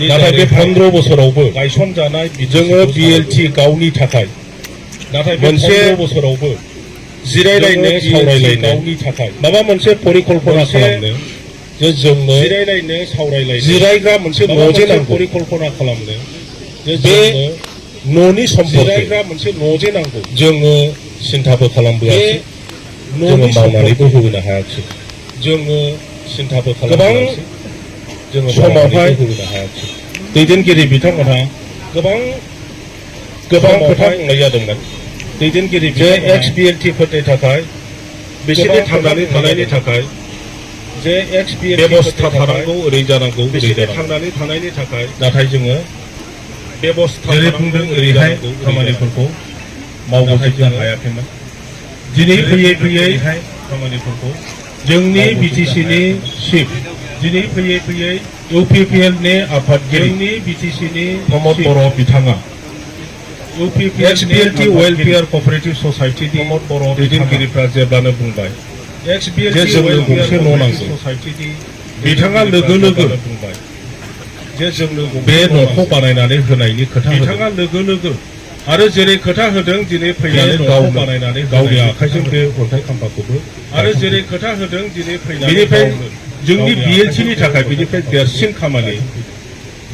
नाथाय बे 15 बोसोरावबो गायसनजानाय जोङो BLT गावनि थाखाय मोनसे बोसोरावबो जिरायलायनो सावरायलायनो गावनि थाखाय माबा मोनसे परिकल्पना खालामनो जे जोंनो जिरायलायनो सावरायलायनो जिरायग्रा मोनसे न'जे नांगौ परिकल्पना खालामनो बे न'नि जिरायग्रा मोनसे न'जे नांगौ जोङो सिन्थाबो खालामबोआखै जोङो मावनानैबो होनो हायाखै जोङो सिन्थाबो खालामबोआखै जोङो समावहाय होनो हायाखै दैदेनगिरि बिथांमोनहा गोबां खोथा बुंनाय जादोंमोन दैदेनगिरि जे XBLT-फोरनि थाखाय बिसोरनि थांनानै थानायनि थाखाय जे XBLT बेबस्था थानांगौ ओरै जानांगौ बिसोरनि थांनानै थानायनि थाखाय नाथाय जोङो बेबस्था जेरै बुंदों ओरैहाय खामानिफोरखौ मावबोजोबनो हायाखैमोन दिनै फैयै फैयै खामानिफोरखौ जोंनि BTC-नि चिफ दिनै फैयै फैयै UPPL-नि आफादगिरि जोंनि BTC-नि प्रमद बर' बिथाङा XBLT वेलफेयार क'अपारेटिभ ससाइटिनि प्रमद बर' दैदेनगिरिफ्रा जेब्लानो बुंबाय जे जोंनो गंसे न' नांगौ बिथाङा लोगो लोगो बुंबाय जे जोंनो बे न'खौ बानायनानै होनायनि खोथा बिथाङा लोगो लोगो आरो जेरै खोथा होदों दिनै फैनानै गावनो बानायनानै गावनि आखाइजों बे अन्थाइ खाम्फाखौबो आरो जेरै खोथा होदों दिनै फैनानै बेनिफ्राय जोंनि BLT-नि थाखाय बेनिफ्राय देरसिन खामानि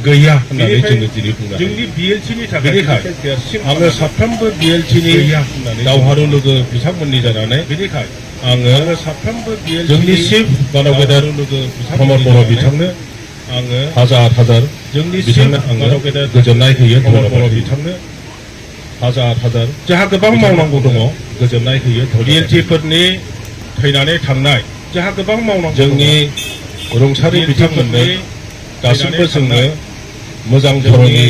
गैया होननानै जोङो दिनै बुंनो जोंनि BLT-नि थाखाय देरसिन आङो साफ्रोमबो BLT-नि दावहारु लोगो बिथांमोननि जानानै बेनिखाय आङो साफ्रोमबो जोंनि चिफ मानबगेदार लोगो प्रमद बर' बिथांनो आङो हाजार जोंनि बिथांनो आङो गोजोननाय होयो प्रमद बर' बिथांनो हाजार जोंहा गोबां मावनांगौ दङ गोजोननाय होयो BLT-फोरनि थैनानै थांनाय जोंहा गोबां मावनांगौ जोंनि रुंसारि बिथांमोननो दासिमबो जोङो मोजां धरननि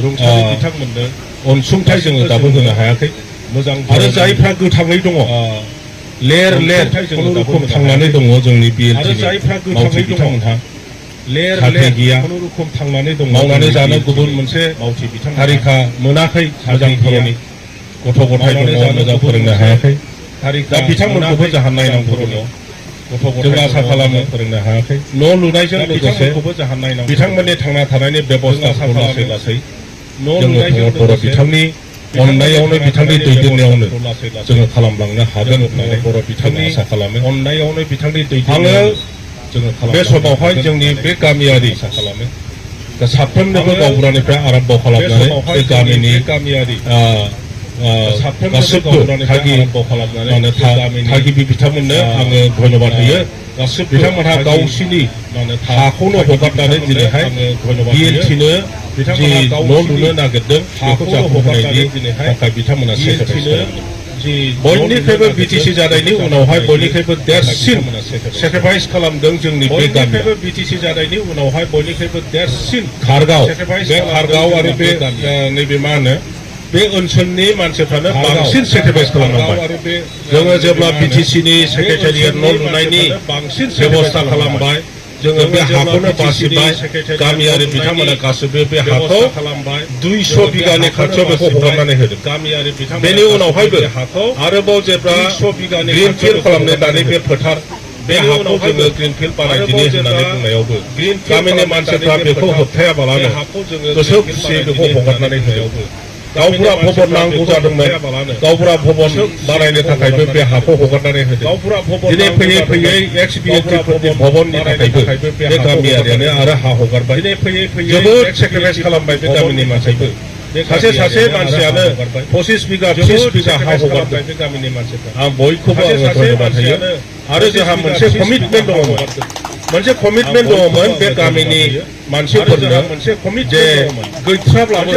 रुंसारि बिथांमोननो अनसुंथाइ जोङो दाबो होनो हायाखै मोजां आरो जायफ्रा गोथाङै दङ लेर खुनुरुखुम थांनानै दङ जोंनि BLT-नि जायफ्रा गोथाङै बिथांमोनहा लेर गैया खुनुरुखुम थांनानै दङ मावनानै जानो गुबुन मोनसे मावथि बिथां थारिखा मोनाखै मोजां धरननि गथ' गथाय दङ मोजां फोरोंनो हायाखै दा बिथांमोनखौबो जाहा नायनांगौ दङ जों आसा खालामो फोरोंनो हायाखै न' लुनायजों लोगोसे बिथांमोननि थांना थानायनि बेबस्थाखौ लासै लासै जोङो बर' बिथांनि अननायावनो बिथांनि दैदेननायावनो जोङो खालामलांनो हागोन होननानै बर' बिथांनि आसा खालामो अननायावनो बिथांनि दैदेननायावनो जोङो बे समावहाय जोंनि बे गामियारि आसा खालामो दा साफ्रोमनोबो गावबुरानिफ्राय आरम्भ खालामनानै बे गामिनि गामियारि गासिबो थागिबि बिथांमोननो आङो धन्यबाद होयो गासिबो बिथांमोनहा गावसिनि हाखौनो हगारनानै दिनैहाय BLT-नो जि न' लुनो नागिरदों बेखौ जाफुंहोनायनि थाखाय बिथांमोना बयनिख्रुइबो BTC जानायनि उनावहाय बयनिख्रुइबो देरसिन सेक्रिफाइस खालामदों जोंनि बे गामिया BTC जानायनि उनावहाय बयनिख्रुइबो देरसिन खारगाव बे खारगाव आरो बे नैबे मा होनो बे ओनसोलनि मानसिफ्रानो बांसिन सेक्रिफाइस खालामनांबाय जोङो जेब्ला BTC-नि सेक्रेटारियेट न' लुनायनि बांसिन बेबस्था खालामबाय जोङो बे हाखौनो बासिबाय गामियारि बिथांमोना गासिबो बे हाखौ 200 बिगानि खाथियाव बेखौ हगारनानै होदों गामियारि बिथांमोना बेनि उनावहायबो हाखौ आरोबाव जेब्ला 200 बिगानि ग्रिनफिल्ड खालामनो दानि बे फोथार बे हाखौ जोङो ग्रिनफिल्ड बानायदिनि होननानै बुंनायावबो गामिनि मानसिफ्रा बेखौ होबथायाबालानो गोसो खुसियै बेखौ हगारनानै होदों गावबुरा भवन नांगौ जादोंमोन गावबुरा भवन बानायनो थाखायबो बे हाखौ हगारनानै होदों दिनै फैयै फैयै XBLT-फोरनि भवननि थाखायबो बे गामियारियानो आरो हा हगारबाय जोबोद सेक्रिफाइस खालामबाय बे गामिनि मानसिफोर सासे मानसियानो 25 बिगा 30 बिगा हा हगारबाय बे गामिनि मानसिफ्रा आं बयखौबो आङो धन्यबाद होयो आरो जोंहा मोनसे कमिटमेन्ट दङमोन बे गामिनि मानसिफोरनो जे गैथ्राब्लाबो